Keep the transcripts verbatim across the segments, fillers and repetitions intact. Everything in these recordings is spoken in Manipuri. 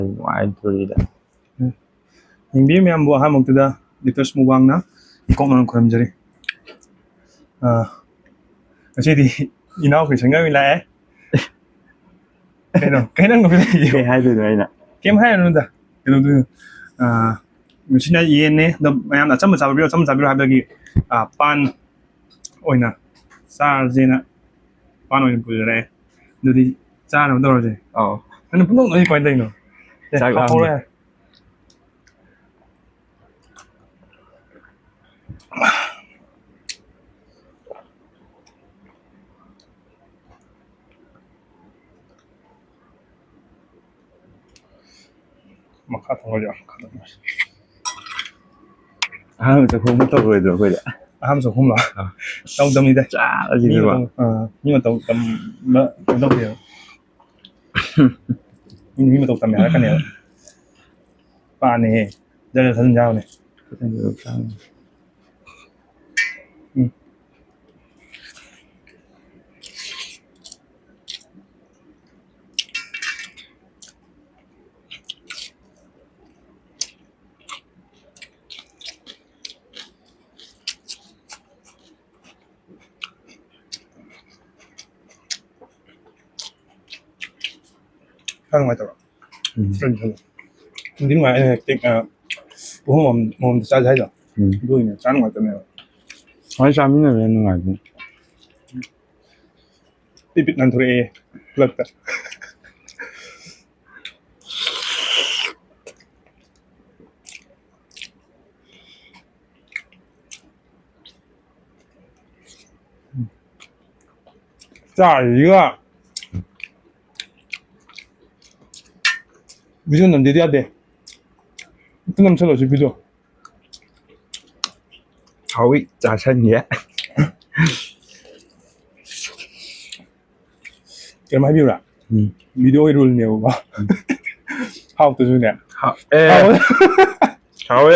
ꯅꯨꯡꯉꯥꯏ ꯊꯣꯔꯤꯗ꯫ ꯌꯦꯡꯕꯤꯌꯨ ꯃꯌꯥꯝꯕꯨ ꯑꯍꯥꯟꯕꯃꯛꯇꯗ ꯂꯤꯇꯔꯁ ꯃꯨꯛꯕꯥꯡꯅ ꯏꯀꯣꯛ ꯅꯧꯅ ꯈꯨꯔꯨꯝꯖꯔꯤ꯫ ꯑꯥ, ꯉꯁꯤꯗꯤ ꯏꯅꯥꯎ ꯀ꯭ꯔꯤꯁꯟꯒ ꯑꯣꯏꯅ ꯂꯥꯛꯑꯦ꯫ ꯀꯩꯅꯣ? ꯀꯩ ꯅꯪ ꯅꯣꯛꯏꯗꯣ? ꯀꯩ ꯍꯥꯏꯗꯣꯏꯅꯣ ꯑꯩꯅ? ꯀꯩꯝ ꯍꯥꯏꯔꯨꯅꯨꯗ꯫ ꯀꯩꯗꯧꯗꯣꯏꯅꯣ? ꯑꯥ, ꯉꯁꯤꯅ ꯌꯦꯟꯅꯦ꯫ ꯑꯗꯣ ꯃꯌꯥꯝꯅ ꯑꯆꯝꯕ ꯆꯥꯕꯤꯔꯣ, ꯑꯆꯝꯕ ꯆꯥꯕꯤꯔꯣ ꯍꯥꯏꯕꯗꯒꯤ, ꯑꯥ, ꯄꯥꯟ ꯑꯣꯏꯅ ꯆꯥꯔꯁꯦꯅ ꯄꯥꯟ ꯑꯣꯏꯅ ꯄꯨꯖꯔꯛꯑꯦ꯫ ꯑꯗꯨꯗꯤ ꯆꯥꯅꯕ ꯇꯧꯔꯁꯦ꯫ ꯑꯧ꯫ ꯅꯪꯅ ꯄꯨꯡꯅꯣꯛ ꯅꯣꯛꯏ ꯀꯃꯥꯏꯅ ꯇꯧꯔꯤꯅꯣ? ꯑꯦ, ꯆꯥꯛ ꯂꯥꯝꯃꯦ꯫ ꯍꯧꯔꯦ꯫ ꯃꯈꯥ ꯊꯪꯕꯁꯦ ꯌꯥꯝ ꯀꯜꯂꯝꯃꯦ꯫ ꯑꯍꯥꯟꯕ ꯆꯥꯛꯈꯨꯝ ꯇꯧꯔꯣꯏꯗ꯭ꯔꯣ ꯑꯩꯈꯣꯏꯗ? ꯑꯍꯥꯟꯕ ꯆꯥꯛꯈꯨꯝꯂꯣ? ꯑꯥ꯫ ꯇꯧꯗꯕꯅꯤꯗ꯫ ꯆꯥꯔꯁꯤꯅꯦꯕ꯫ ꯃꯤ ꯃꯇꯧ-, ꯑꯥ, ꯃꯤ ꯃꯇꯧ ꯇꯝꯕ ꯀꯩꯅꯣ ꯇꯧꯗꯦꯕ꯫ ꯃꯤ, ꯃꯤ ꯃꯇꯧ ꯇꯝꯃꯦ ꯍꯥꯏꯔꯛꯀꯅꯦꯕ꯫ ꯄꯥꯅꯦꯍꯦ꯫ ꯖꯔ ꯊꯥꯖꯤꯟ ꯌꯥꯕꯅꯦ꯫ ꯎꯝ꯫ ꯈꯔ ꯅꯨꯡꯉꯥꯏꯇꯕ꯭ꯔꯣ? ꯎꯝ꯫ ꯈꯔꯗꯤ ꯈꯜꯂꯦ꯫ ꯅꯨꯡꯗꯤ ꯅꯨꯡꯉꯥꯏ, ꯑꯩꯅ ꯍꯦꯛ ꯇꯦꯛ-, ꯑ, ꯄꯨꯡ ꯑꯃꯃꯝ, ꯑꯃꯃꯝꯗ ꯆꯥꯁꯦ ꯍꯥꯏꯗꯣ꯫ ꯎꯝ꯫ ꯑꯗꯨꯒꯤꯅꯦ ꯆꯥ ꯅꯨꯡꯉꯥꯏꯇꯕꯅꯦꯕ꯫ ꯍꯣꯏ, ꯆꯥꯃꯤꯟꯅꯕ ꯌꯥꯝ ꯅꯨꯡꯉꯥꯏꯕꯅꯤ꯫ ꯄꯤꯠ ꯄꯤꯠ ꯅꯥꯟꯊꯣꯔꯛꯑꯦ ꯈꯨꯂꯛꯇ꯫ ꯆꯥꯔꯤꯁꯤꯒ video ꯅꯝꯗꯦꯗꯤ ꯌꯥꯗꯦ꯫ ꯑꯝꯇ ꯅꯝꯁꯜꯂꯣ ꯁꯤ video꯫ ꯍꯥꯎꯋꯤ, ꯆꯥꯁꯟꯒꯦ꯫ ꯀꯩꯅꯣꯝ ꯍꯥꯏꯕꯤꯌꯨꯔꯥ? ꯎꯝ꯫ Video ꯒꯤ rule ꯅꯦꯕꯀꯣ꯫ ꯎꯝ꯫ ꯍꯥꯎꯇ꯭ꯔꯁꯨꯅꯦ꯫ ꯍꯥꯎ-, ꯑꯦ꯫ ꯍꯥꯎ-, ꯍꯥꯎꯋꯦ꯫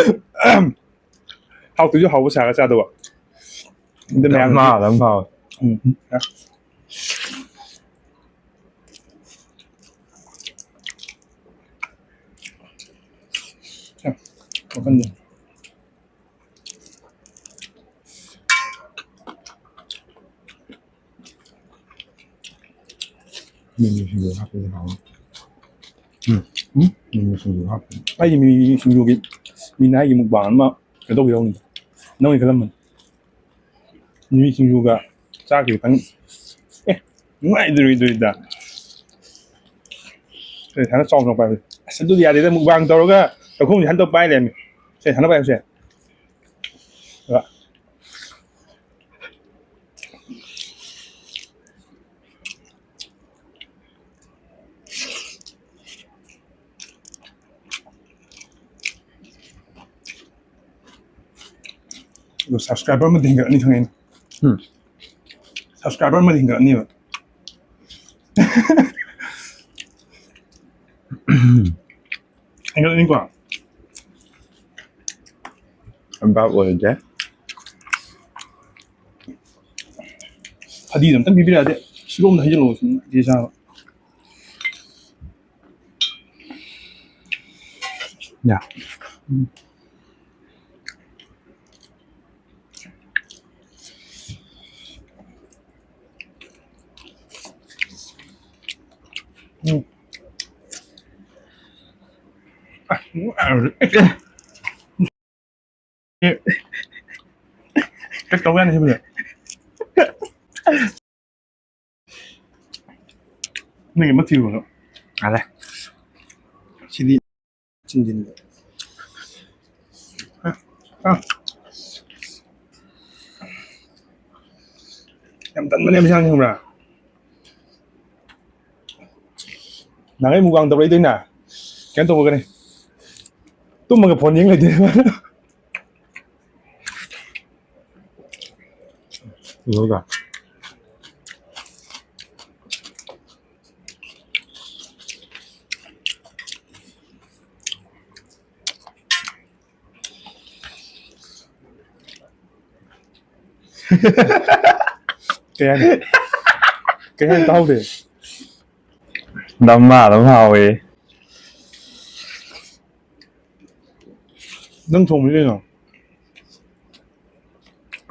ꯍꯥꯎꯇ꯭ꯔꯁꯨ ꯍꯥꯎꯕ ꯁꯥꯔꯒ ꯆꯥꯗꯧꯕ꯫ ꯑꯗꯨ ꯃꯌꯥꯝ ꯃꯥ ꯑꯗꯨꯝ ꯍꯥꯎꯋꯦ꯫ ꯎꯝ꯫ ꯋꯥꯈꯟꯗ꯫ ꯃꯤꯃꯤ ꯁꯤꯡꯖꯨ ꯍꯥꯞꯄꯗꯤ ꯍꯥꯎꯅꯤ꯫ ꯎꯝ꯫ ꯎꯝ? ꯃꯤꯃꯤ ꯁꯤꯡꯖꯨ ꯍꯥꯞꯄꯗꯤ꯫ ꯑꯩꯒꯤ ꯃꯤꯃꯤ ꯁꯤꯡꯖꯨꯒꯤ ꯃꯤꯅꯥꯏꯒꯤ ꯃꯨꯛꯕꯥꯡ ꯑꯃ ꯀꯩꯅꯣ ꯇꯧꯒꯦ ꯇꯧꯅꯤ꯫ ꯅꯪꯒꯤ ꯈꯜꯂꯝꯕꯅꯤ꯫ ꯃꯤꯃꯤ ꯁꯤꯡꯖꯨꯒ ꯆꯥꯛꯀ ꯈꯤꯇꯪ꯫ ꯑꯦ, ꯅꯨꯡꯉꯥꯏꯗꯣꯔꯤꯗꯣꯔꯤꯗ꯫ ꯑꯦ, ꯁꯥꯟꯅ ꯆꯥꯎꯅ ꯄꯥꯏꯕ꯫ ꯑꯁ, ꯑꯗꯨꯗꯤ ꯌꯥꯗꯦꯗ, ꯃꯨꯛꯕꯥꯡ ꯇꯧꯔꯒ ꯆꯥꯛꯈꯨꯝꯁꯦ ꯍꯟꯗꯣꯛ ꯄꯥꯏ ꯂꯩꯔꯝꯃꯤ꯫ ꯁꯦ, ꯁꯥꯟꯅ ꯄꯥꯏꯕꯁꯦ꯫ ꯑꯗꯣ subscriber ꯑꯃꯗꯤ ꯍꯦꯟꯒꯠꯂꯅꯤ ꯈꯪꯉꯦ ꯑꯩꯅ꯫ ꯎꯝ꯫ Subscriber ꯑꯃꯗꯤ ꯍꯦꯟꯒꯠꯂꯅꯤꯕ꯫ ꯍꯦꯟꯒꯠꯂꯅꯤꯀꯣ? ꯚꯥꯞ ꯑꯣꯏꯗ꯭ꯔꯦ꯫ ꯐꯗꯤꯗꯣ ꯑꯝꯇꯪ ꯄꯤꯕꯤꯔꯛꯑꯗꯤ ꯁꯤꯔꯣꯝꯗ ꯍꯩꯖꯤꯜꯂꯛꯑꯣ ꯁꯤꯅꯤ ꯏꯆꯦ ꯆꯥꯕ꯫ ꯌꯥ꯫ ꯎꯝ꯫ ꯎꯝ꯫ ꯑ, ꯎꯝ, ꯑ, ꯀꯠ ꯇꯧ ꯌꯥꯅꯤ ꯁꯤꯕꯨꯗꯤ꯫ ꯅꯪꯒꯤ ꯑꯃ ꯊꯤꯔꯨꯔꯣ꯫ ꯌꯥꯔꯦ꯫ ꯁꯤꯗꯤ ꯆꯤꯡꯁꯤꯟꯕ꯫ ꯑ, ꯑ꯫ ꯌꯥꯝ ꯇꯟꯕꯅꯦ ꯃꯁꯥꯅ ꯈꯪꯕ꯭ꯔꯥ? ꯅꯍꯥꯟꯒꯩ ꯃꯨꯛꯕꯥꯡ ꯇꯧꯔꯛꯏꯗꯣ ꯑꯩꯅ ꯀꯩꯅꯣ ꯇꯧꯕꯒꯅꯤ꯫ ꯇꯨꯝꯃꯒ ꯐꯣꯟ ꯌꯦꯡ ꯂꯩꯗꯣꯏꯅꯦ꯫ ꯂꯣꯏꯔꯕ? ꯀꯩ ꯍꯥꯏꯅꯣ? ꯀꯩ ꯍꯥꯏꯅꯣ ꯇꯥꯍꯧꯗꯦ꯫ ꯅꯝꯃ ꯑꯗꯨꯝ ꯍꯥꯎꯋꯦ꯫ ꯅꯪ ꯊꯣꯡꯕꯗꯤ ꯀꯩꯅꯣ?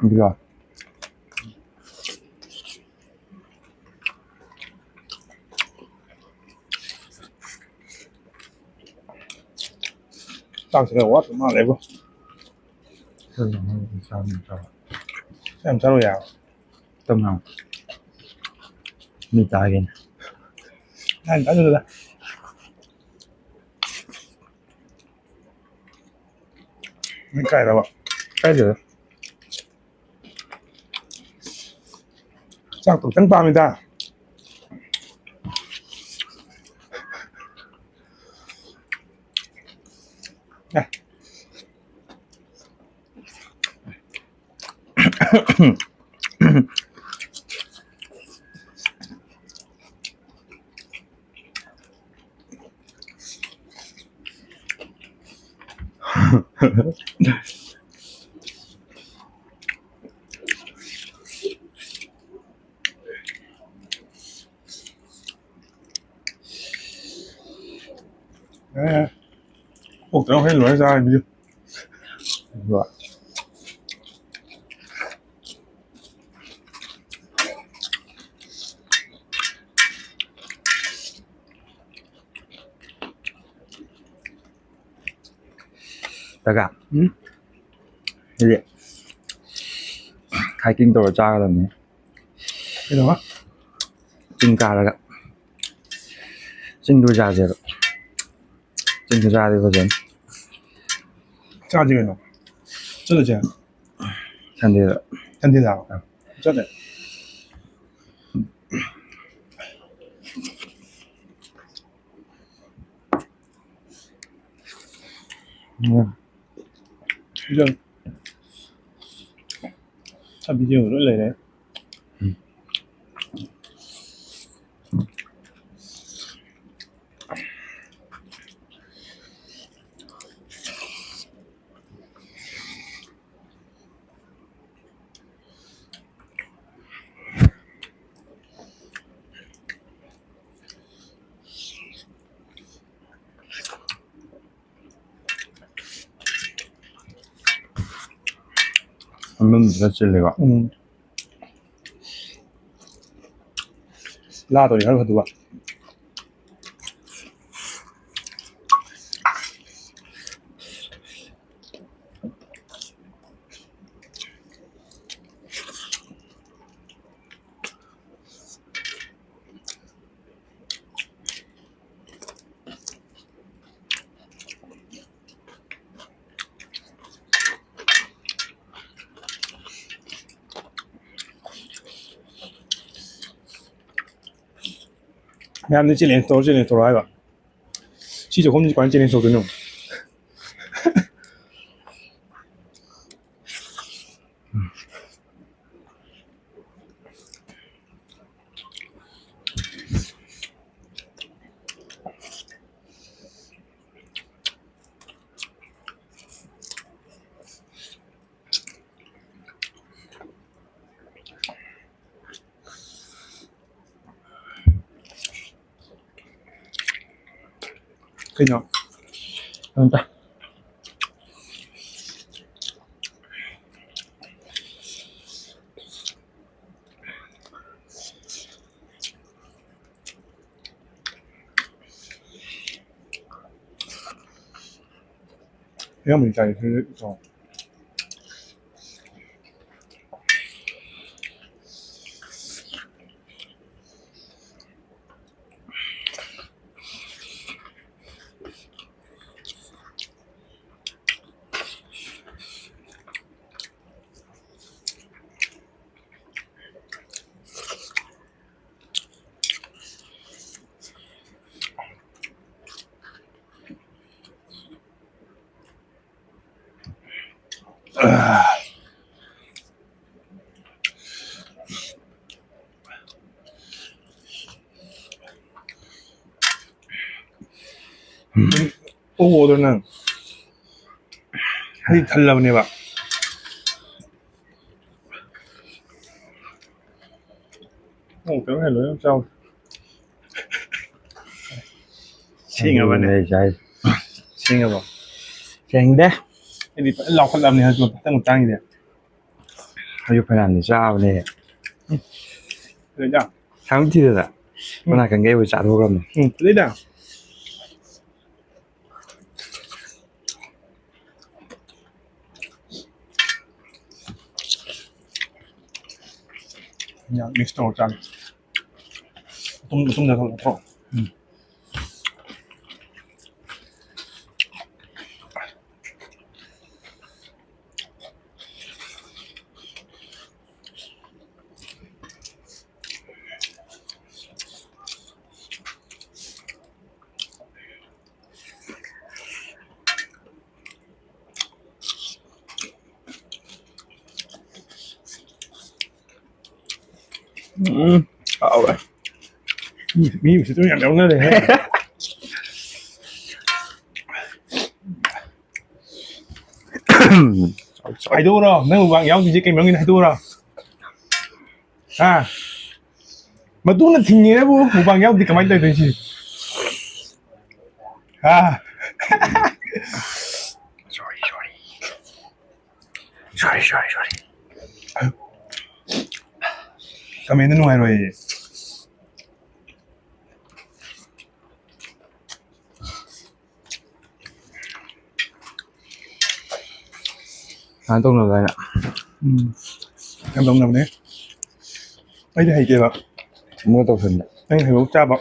ꯑꯗꯨꯒ ꯆꯥꯛꯁꯦ ꯈꯔ ꯋꯥꯠꯄ ꯃꯥꯜꯂꯦꯕꯣ꯫ ꯌꯥꯝ ꯆꯥꯔꯨ ꯌꯥꯕ꯫ ꯇꯞꯅ꯫ ꯃꯤ ꯇꯥꯒꯦꯅ꯫ ꯅꯪ ꯀꯟꯅ ꯅꯪ ꯀꯥꯏꯔꯕ? ꯀꯥꯏꯗꯦꯗ꯫ ꯆꯥꯛꯇꯣ ꯈꯤꯇꯪ ꯄꯥꯝꯃꯤꯗ꯫ ꯑꯦ꯫ ꯑꯦ, ꯑꯣꯛꯇꯅ ꯍꯣꯔꯦꯟ ꯂꯣꯏꯔ ꯆꯥꯔꯗꯤ꯫ ꯇꯒ꯫ ꯎꯝ? ꯁꯤꯗꯤ hiking ꯇꯧꯔ ꯆꯥꯒꯗꯕꯅꯤ꯫ ꯀꯩꯗꯧꯕ? ꯆꯤꯡ ꯀꯥꯔꯒ꯫ ꯆꯤꯡꯗ ꯆꯥꯁꯦꯕ꯫ ꯆꯤꯡꯗ ꯆꯥꯔꯗꯤ ꯐꯖꯅꯤ꯫ ꯆꯥꯁꯤ ꯀꯩꯅꯣ꯫ ꯆꯠꯂꯁꯦ꯫ Sundayꯗ꯫ Sundayꯗ? ꯑꯥ꯫ ꯆꯠꯂꯦ꯫ ꯎꯝ꯫ ꯁꯤꯗ ꯊꯕꯤꯁꯦ ꯂꯣꯏ ꯂꯩꯔꯦ꯫ ꯎꯝ꯫ ꯃꯅꯨꯡꯗ ꯆꯤꯜꯂꯤꯀꯣ꯫ ꯎꯝ꯫ ꯂꯥꯗꯣꯏꯔꯤ ꯈꯔ ꯐꯗꯨꯕ꯫ ꯃꯌꯥꯝꯗꯤ challenge ꯇꯧꯔ, challenge ꯇꯧꯔ ꯍꯥꯏꯕ꯫ ꯁꯤ ꯆꯥꯛꯈꯨꯝꯁꯤ ꯀꯃꯥꯏꯅ challenge ꯇꯧꯗꯣꯏꯅꯣ? ꯀꯩꯅꯣ? ꯑꯝꯇ꯫ ꯑꯌꯥꯝꯕꯗꯤ ꯆꯥꯏ, ꯁꯤꯗꯤ ꯆꯥꯎ꯫ ꯑꯣ, ꯑꯗꯣ ꯅꯪ ꯍꯥꯏꯗꯤ ꯊꯜꯂꯕꯅꯦꯕ꯫ ꯑꯣ, ꯀꯩꯅꯣ ꯍꯦꯜꯂꯣ, ꯌꯥꯝ ꯆꯥꯎ꯫ ꯁꯦꯡꯉꯕꯅꯦ? ꯑꯗꯨꯅꯦ ꯑꯩꯁꯦ ꯍꯥꯏꯁꯦ꯫ ꯁꯦꯡꯉꯕꯣ? ꯁꯦꯡꯗꯦ꯫ ꯑꯩꯗꯤ ꯐꯖꯅ ꯂꯥꯎꯈꯠꯂꯕꯅꯦ ꯍꯧꯖꯤꯛ ꯃꯇꯥꯡ ꯃꯇꯥꯡꯒꯤꯗꯤ꯫ ꯑꯩꯁꯨ ꯐꯅꯌꯥꯝꯗꯤ ꯆꯥꯕꯅꯦ꯫ ꯐꯖꯩꯗ꯫ ꯁꯥꯡ ꯊꯤꯗꯅ ꯃꯅꯥ ꯀꯪꯒꯩ ꯑꯣꯏ ꯆꯥꯊꯣꯛꯈ꯭ꯔꯕꯅꯦ꯫ ꯎꯝ, ꯐꯖꯩꯗ꯫ ꯌꯥꯝ mix ꯇꯧꯔ ꯆꯥꯒꯦ꯫ ꯃꯇꯨꯝ, ꯃꯇꯨꯝꯗ ꯈꯔ ꯂꯧꯊꯣꯛ꯫ ꯎꯝ꯫ ꯎꯝ, ꯍꯥꯎꯔꯦ꯫ ꯃꯤ, ꯃꯤ ꯎꯁꯤꯠꯇꯕ ꯌꯥꯝ ꯌꯥꯎꯅꯔꯦꯍꯦ꯫ ꯍꯥꯏꯗꯣꯛꯎꯔꯣ, ꯅꯪ ꯃꯨꯛꯕꯥꯡ ꯌꯥꯎꯗ꯭ꯔꯤꯁꯦ ꯀꯩ ꯃꯔꯝꯒꯤꯅꯣ ꯍꯥꯏꯗꯣꯛꯎꯔꯣ꯫ ꯍꯥ? ꯃꯇꯨꯅ ꯊꯤꯡꯉꯦꯅꯕꯨ ꯃꯨꯛꯕꯥꯡ ꯌꯥꯎꯗ꯭ꯔꯤ ꯀꯃꯥꯏꯅ ꯇꯧꯗꯣꯏꯅꯣ ꯁꯤ? ꯍꯥ? Sorry, sorry꯫ Sorry, sorry, sorry꯫ ꯀꯃꯦꯟꯗ ꯅꯨꯡꯉꯥꯏꯔꯣꯏꯌꯦ꯫ ꯁꯨꯃꯥꯏꯅ ꯇꯧꯅꯕ ꯍꯥꯏꯅ꯫ ꯎꯝ꯫ ꯌꯥꯝ ꯇꯧꯅꯕꯅꯦ꯫ ꯑꯩꯗꯤ ꯍꯩꯇꯦꯕ꯫ ꯃꯣꯏ ꯇꯧꯁꯟꯕ꯫ ꯑꯩꯅ ꯍꯩꯕꯕꯨ ꯆꯥꯕ꯫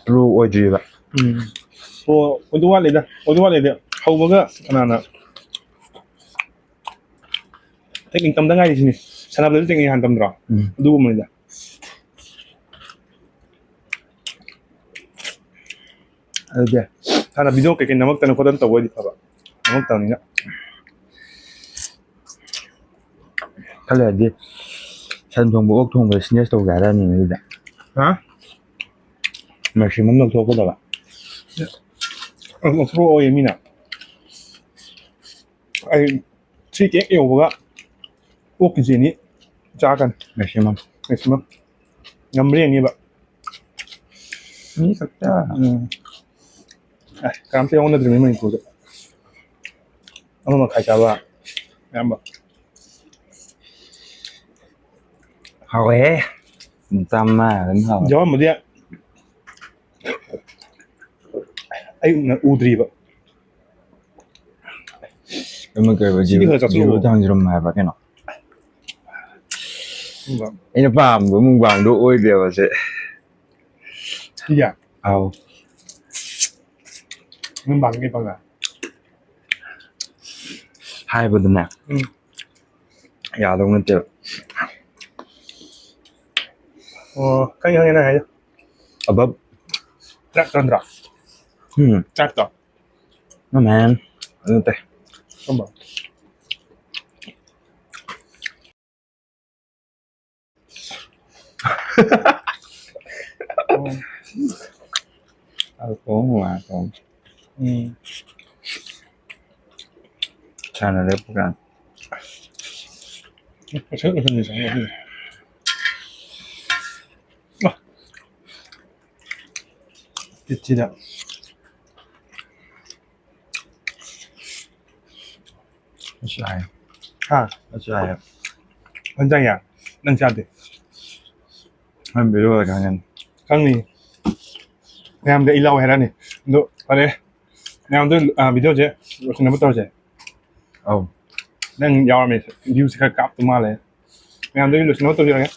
ꯄ꯭ꯔꯣ ꯑꯣꯏꯗ꯭ꯔꯤꯕ꯫ ꯎꯝ꯫ ꯄ꯭ꯔꯣ ꯑꯣꯏꯗꯧ ꯋꯥꯠꯂꯤꯗ, ꯑꯣꯏꯗꯧ ꯋꯥꯠꯂꯤꯗ꯫ ꯍꯧꯕꯒ ꯀꯅꯥꯅ ꯇꯦꯛꯅꯤꯛ ꯇꯝꯗ ꯉꯥꯏꯔꯤꯁꯤꯅꯤ꯫ ꯁꯥꯟꯅꯕꯗꯁꯨ ꯇꯦꯛꯅꯤꯛ ꯍꯥꯟꯅ ꯇꯝꯗ꯭ꯔꯣ? ꯎꯝ꯫ ꯑꯗꯨꯒꯨꯝꯕꯅꯤꯗ꯫ ꯑꯗꯨꯗꯤ ꯍꯥꯟꯅ ꯚꯤꯗꯤꯑꯣ ꯀꯩꯀꯩ ꯅꯝꯃꯛꯇꯅ ꯈꯣꯠꯇꯅ ꯇꯧꯕ ꯑꯣꯏꯗꯤ ꯐꯕ꯫ ꯅꯝꯃꯛꯇꯕꯅꯤꯅ꯫ ꯈꯜꯂꯗꯤ ꯁꯟ ꯊꯣꯡꯕ, ꯑꯣꯛ ꯊꯣꯡꯕ ꯁꯤꯅꯦꯁ ꯇꯧꯒꯦ ꯍꯥꯏꯔꯛꯑꯅꯤ ꯑꯗꯨꯗꯤ꯫ ꯍꯥ? ꯃꯦꯛꯁꯤꯃꯝ ꯂꯧꯊꯣꯛꯀꯗꯕ꯫ ꯑ, ꯂꯧꯊꯣꯛꯑꯣꯌꯦ ꯃꯤꯅ꯫ ꯑꯩ ꯊ꯭ꯔꯤ ꯀꯦꯛ ꯌꯧꯕꯒ ꯑꯣꯛ ꯀꯦꯖꯤ ꯑꯅꯤ ꯆꯥꯀꯅꯤ꯫ ꯃꯦꯛꯁꯤꯃꯝ꯫ ꯃꯦꯛꯁꯤꯃꯝ꯫ ꯉꯝꯕ꯭ꯔꯥ ꯌꯦꯡꯅꯤꯕ꯫ ꯑꯅꯤ ꯈꯛꯇ? ꯎꯝ꯫ ꯑꯦ, ꯀꯅꯥꯝꯇ ꯌꯥꯎꯅꯗ꯭ꯔꯤꯕꯅꯤ ꯃꯅꯤꯄꯨꯔꯗ꯫ ꯑꯃ ꯃꯈꯥꯏ ꯆꯥꯕ ꯑꯌꯥꯝꯕ꯫ ꯍꯥꯎꯋꯦꯍꯦ꯫ ꯆꯥꯝꯃ ꯑꯗꯨꯝ ꯍꯥꯎꯋꯦ꯫ ꯌꯥꯎꯔꯝꯕꯗꯤ ꯑꯩ ꯎꯅ-, ꯎꯗ꯭ꯔꯤꯕ꯫ ꯑꯃ ꯀꯩ ꯍꯥꯏꯕ, ꯁꯤꯗꯤ ꯈꯔ ꯆꯥꯊꯣꯛꯑꯣ꯫ ꯖꯤꯔꯣ ꯊꯥꯡꯖꯔꯝ ꯍꯥꯏꯕ꯭ꯔꯥ ꯀꯩꯅꯣ? ꯎꯝ꯫ ꯑꯩꯅ ꯄꯥꯝꯕ ꯃꯨꯛꯕꯥꯡꯗꯣ ꯑꯣꯏꯗꯦꯕ ꯁꯦ꯫ ꯁꯤꯒꯤ? ꯑꯥꯎ꯫ ꯅꯪ ꯄꯥꯝꯃꯤ ꯀꯩ ꯄꯥꯝꯒꯦ? ꯍꯥꯏꯕꯗꯅꯦ꯫ ꯎꯝ꯫ ꯌꯥꯗꯧ ꯅꯠꯇꯦꯕ꯫ ꯑꯣ, ꯈꯪꯉꯦ, ꯈꯪꯉꯦ ꯅꯪ ꯍꯥꯏꯗꯣ꯫ ꯑꯕꯞ꯫ ꯇ꯭ꯔꯥꯏꯞ ꯅꯠꯇ꯭ꯔꯣ? ꯎꯝ꯫ ꯇ꯭ꯔꯥꯏꯞꯇꯣ? No, man. ꯑꯗꯨ ꯅꯠꯇꯦ꯫ ꯀꯔꯝꯕ? ꯑꯣ꯫ ꯑꯗꯨ ꯊꯣꯡ ꯅꯨꯡꯉꯥꯏ ꯊꯣꯡ꯫ ꯎꯝ꯫ ꯁꯥꯟꯅ ꯂꯦꯞꯄ ꯀꯥꯟ꯫ ꯀꯩꯁꯨ, ꯀꯩꯁꯨ, ꯀꯩꯁꯨ꯫ ꯑ꯫ ꯇꯤꯠꯁꯤꯗ꯫ ꯑꯁ ꯌꯥꯏ꯫ ꯍꯥ? ꯑꯁ ꯌꯥꯏ꯫ ꯅꯪ ꯆꯥ ꯌꯥ? ꯅꯪ ꯆꯥꯗꯦ꯫ ꯅꯪ ꯚꯤꯗꯤꯑꯣꯗ ꯈꯪꯒꯅꯤ꯫ ꯈꯪꯅꯤ꯫ ꯃꯌꯥꯝꯗ ꯑꯩ ꯂꯥꯎ ꯍꯥꯏꯔꯛꯑꯅꯤ꯫ ꯑꯗꯣ ꯐꯔꯦ꯫ ꯃꯌꯥꯝꯗ, ꯑ, ꯚꯤꯗꯤꯑꯣꯁꯦ ꯂꯣꯏꯁꯤꯟꯅꯕ ꯇꯧꯔꯁꯦ꯫ ꯑꯧ꯫ ꯅꯪ ꯌꯥꯎꯔꯝꯃꯦ꯫ ꯚ꯭ꯌꯨꯁꯦ ꯈꯔ ꯀꯥꯞꯇꯧ ꯃꯥꯜꯂꯦ꯫ ꯃꯌꯥꯝꯗ ꯑꯩ ꯂꯣꯏꯁꯤꯟꯅꯕ ꯇꯧꯖꯔꯒꯦ꯫